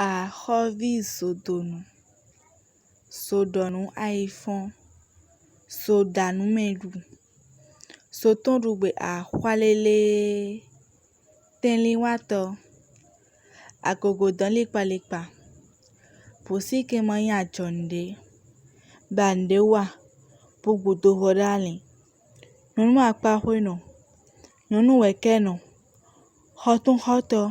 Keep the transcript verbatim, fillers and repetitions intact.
Axɔ́ví Zodonu, Zodɔnu ayifɔ́n, Zodanúmɛɖu, Zotɔ́nɖugbe axwálélé, tɛnlinwátɔ́, agogodɔn likpalikpa, bǔsíkɛn ma nyí ajɔ nǔɖé, ba nǔɖé wa, bó gbo dovɔ ɖó alin, nyɔ̌nu akpáxwénɔ, nyɔ̌nu wɛ̌kɛ́nɔ, xɔtúnxɔ́tɔ́,